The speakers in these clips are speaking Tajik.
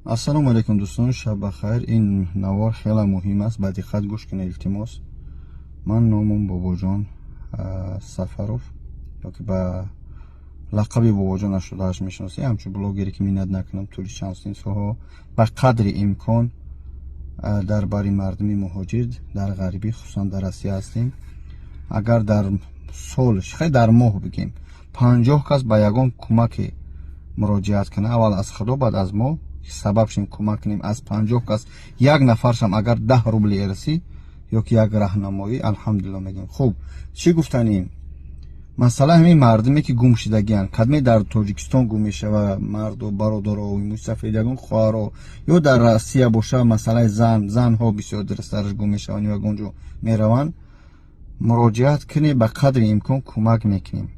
Ассалому алайкум, дӯстон, шаб бахайр. Ин навор хеле муҳим аст, ба диққат гӯш кунед, илтимос. Ман номам Бобоҷон Сафаров ёки ба лақаби Бобоҷон 88 мешиносӣ, ҳамчун блогере ки миннат накунам, тӯли чанд солҳо ба қадри имкон дар бари мардуми муҳоҷир дар ғарибӣ, хусусан дар Россия ҳастем. Агар дар сол, хай, дар моҳ бигем, 50 кас ба ягон кӯмаке муроҷиат кунад, аввал аз Худо, баъд аз мо сабаб шем, кӯмак кунем, аз 50 кас як нафаршам агар 10 рубли эрасӣ ё ки як раҳнамоӣ, алҳамдулилло мегӯем. Хуб, чӣ гуфтанем? Масъала ҳамин мардуме ки гум шудагианд, кадме дар Тоҷикистон гум мешава, марду бародаро, мусафир, ягон хоҳаро, ё дар Россия боша, масъалаи зан, занҳо бисёр дурусттараш гум мешаванд ё ягон ҷо мераванд, муроҷиат кунед, ба қадри имкон кӯмак мекунем.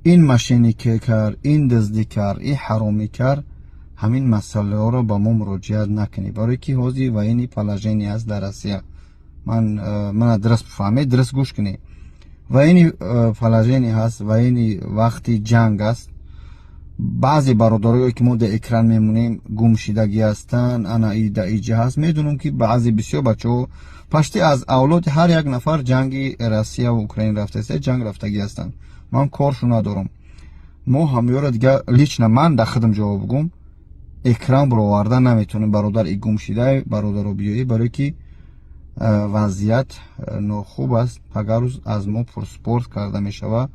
Ин мошенникӣ кард, ин дуздӣ кард, ин ҳаромӣ кард, ҳамин масъалаҳоро ба мо муроҷиат накунед, барое ки ҳозир военный положение аст дар Россия. Ман мана дуруст бифаҳмед, дуруст гӯш кунед. Военный положение ҳаст, военный вақти ҷанг аст. Баъзе бародарое ки мо дар экран мемонем, гумшидагӣ ҳастанд, ана да иҷа ҳаст. Медонам, ки баъзе бисёр бачаҳо пашти аз авлоди ҳар як нафар ҷанги Россия ва Украина рафтааст, ҷанг рафтагӣ ҳастанд. Ман коршу надорам. Мо ҳамёро дига лично ман дар худам ҷавоб бигӯм, экран бароварда наметавонем, бародар и гум шида, бародаро биёӣ, барое ки вазъият нохуб аст. Пага рӯз аз мо пурспорт карда мешава,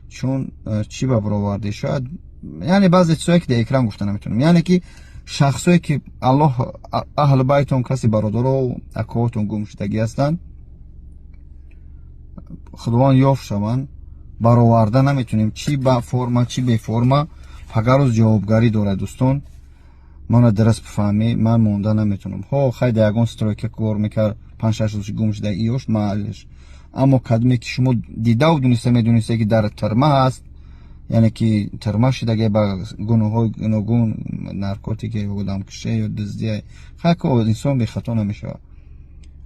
чун чӣ ба баровардӣ, шояд, яъне баъзе чизое ки дар экран гуфта наметавонем, яъне ки шахсое ки Аллоҳ аҳли байтон, каси бародаро, акоҳотон гум шудагӣ ҳастанд, Худованд ёфт шаванд, бароварда наметавонем, чӣ ба форма, чӣ беформа, пага рӯз ҷавобгарӣ дорад. Дӯстон, мана дуруст бифаҳмӣ, ман монда наметавонам. Ҳо, хай, дар ягон стройка кор мекард, 5-6 рӯз гум шуда, иёш маълиш. Аммо кадме ки шумо дидаву дуниста медонисте, ки дар тюрьма ҳаст, яъне ки тюрьма шудаге, ба гуноҳҳои гуногун, наркотике, одамкуше ё дуздие, хайко инсон бехато намешавад,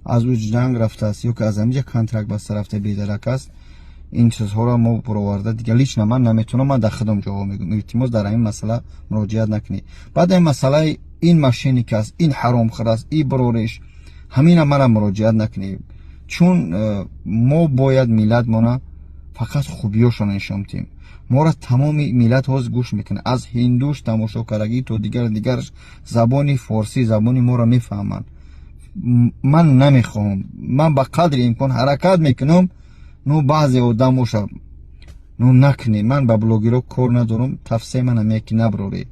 аз ӯ ҷанг рафтааст ё ки аз ҳамиҷа контракт баста рафта, бедарак аст, ин чизҳоро мо бароварда дига лично ман наметавонам. Ман дар худам ҷавоб мегӯям, илтимос, дар ҳамин масъала муроҷиат накунед. Баъд ин масъалаи ин мошенник аст, ин ҳаромхӯр аст, и барориш, ҳамина мара муроҷиат накунед, чун мо бояд миллатмона фақат хубиёшона нишон диҳем. Моро тамоми миллат ҳозир гӯш мекунад, аз ҳиндуш тамошо кардагӣ то дигар дигараш, забони форсӣ, забони моро мефаҳманд. Ман намехоҳам, ман ба қадри имкон ҳаракат мекунам, ну баъзе одамоша ну накунед. Ман ба блогерҳо кор надорам, тавсияи ман ҳамия ки наброред,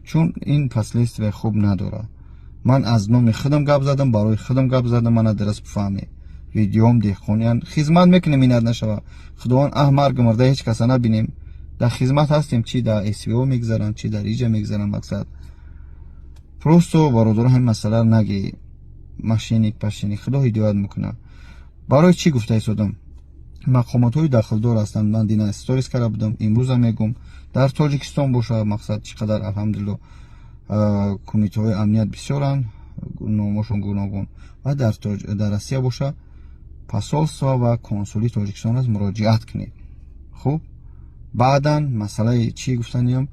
чун ин последствия хуб надорад. Ман аз номи худам гап задам, барои худам гап задам, мана дуруст бифаҳмед. Видеом деҳқониан хизмат мекунем, миннат нашава, Худованд аҳ марг мурда ҳеҷ каса набинем, дар хизмат ҳастем, чӣ дар СВО мегзаранд, чӣ дар иҷа мегзаранд. Мақсад просто, бародаро, ҳамин масъаларо наги, мошенник пашеник, Худо ҳидоят мекунад. Барои чӣ гуфта истодам? Мақомотҳои дахлдор ҳастанд. Ман дина сторис карда будам, имрӯзам мегӯм, дар Тоҷикистон боша, мақсад, чӣ қадар, алҳамдулилло, кумитаҳои амният бисёранд, номошон гуногун, ва дар Россия боша, посольство ва консули Тоҷикистон аст, муроҷиат кунед. Хуб, баъдан масъалаи чӣ гуфтаниям?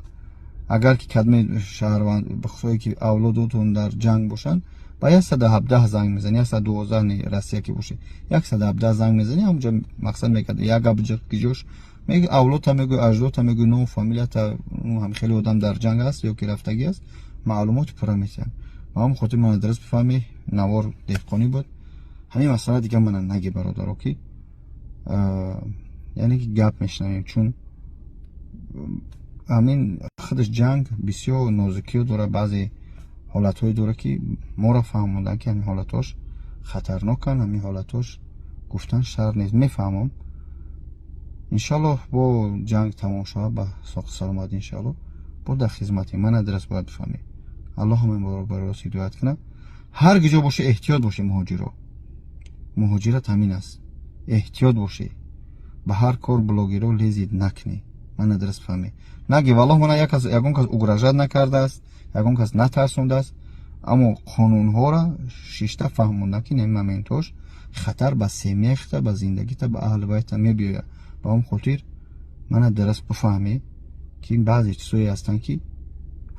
Агар ки кадме шаҳрванд бахусое ки авлодотон дар ҷанг бошанд, ба 117 занг мезани, 112 не, Россия ки бошед, 117 занг мезани, ҳамунҷа мақсад мекард, як гап ҷош меги, авлодта мегӯй, аҷдодта мегӯй, ному фамилията, ҳам хеле одам дар ҷанг аст ё ки рафтагӣ аст, маълумоти пурра метиҳанд. Ба ҳамон хотир мана дуруст бифаҳмӣ, навор деҳқонӣ буд. Ҳамин масъала дига мана наги, бародаро, ки яъне ки гап мешунавем, чун ҳамин худаш ҷанг бисёр нозукиҳо дорад, баъзе ҳолатҳое дорад, ки моро фаҳмонданд, ки ҳамин ҳолатҳош хатарноканд, ҳамин ҳолатҳош гуфтан шарт нест. Мефаҳмам, иншаллоҳ, бо ҷанг тамом шавад ба соқи саломат, иншаллоҳ, бо дар хизматем. Мана дуруст бояд бифаҳмед. Аллоҳ ҳамин барои ҳидоят кунад. Ҳар ҷо боше, эҳтиёт боше. Муҳоҷиро, муҳоҷират ҳамин аст, эҳтиёт боше, ба ҳар кор блогеро лезить накунӣ. Мана дуруст фаҳмед, наги, валлоҳ, мана ягон кас угрожать накардааст, ягон кас натарсондааст, аммо қонунҳоро шишта фаҳмонда, ки ин моментҳош хатар ба семья хита, ба зиндагита, ба аҳли байта мебиёяд. Ба он хотир мана дуруст бифаҳмед, ки баъзе чизҳое ҳастанд, ки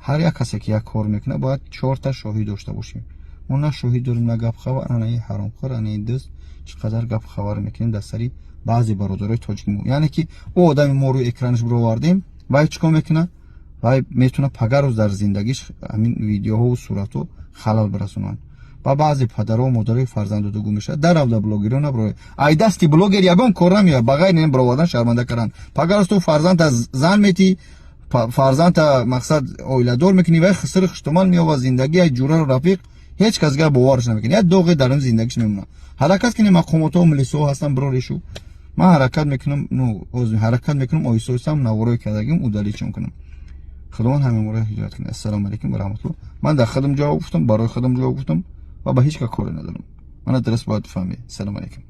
Ҳар як касе, ки як кор мекунад, бояд чорта шоҳид дошта бошем. Мо на шоҳид дорем, на гап хабар. Анаи ҳаромхӯр, анаи дӯст, чӣ қадар гап хабар мекунем дар сари баъзе бародарои тоҷики мо. Яъне ки ӯ одами мо рӯи экранаш бировардем, вай чӣ кор мекунад? Вай метавонад пага рӯз дар зиндагиш ҳамин видеоҳову суратҳо халал бирасонанд. Ба баъзе падару модарои фарзанддодагӯ мешавад, даравда блогеро набро. Ай дасти блогер ягон кор намеояд, ба ғайри ин бировардан, шарманда кардан. Пага рӯз ту фарзандта зан метӣ, фарзандта, мақсад, оиладор мекунӣ, вай хисри хуштуман меёбад зиндагӣ, ай ҷурару рафиқ ҳеҷ кас гар боварш намекунад, як доғе дар ин зиндагиш мемонад. Ҳаракат кунем, мақомотҳо, милисҳо ҳастан, бироришу. Ман ҳаракат мекунам, ну ҳаракат мекунам, оҳиста оҳистам наворое кардагим удалить кунам. Худованд ҳамаи ҳидоят кунад. Ассалому алайкум ва раҳматуллоҳ. Ман дар худам ҷавоб гуфтам, барои худам ҷавоб гуфтам ва ба ҳеҷ кас коре надорам. Мана дуруст бояд бифаҳмед. Ассалому алайкум.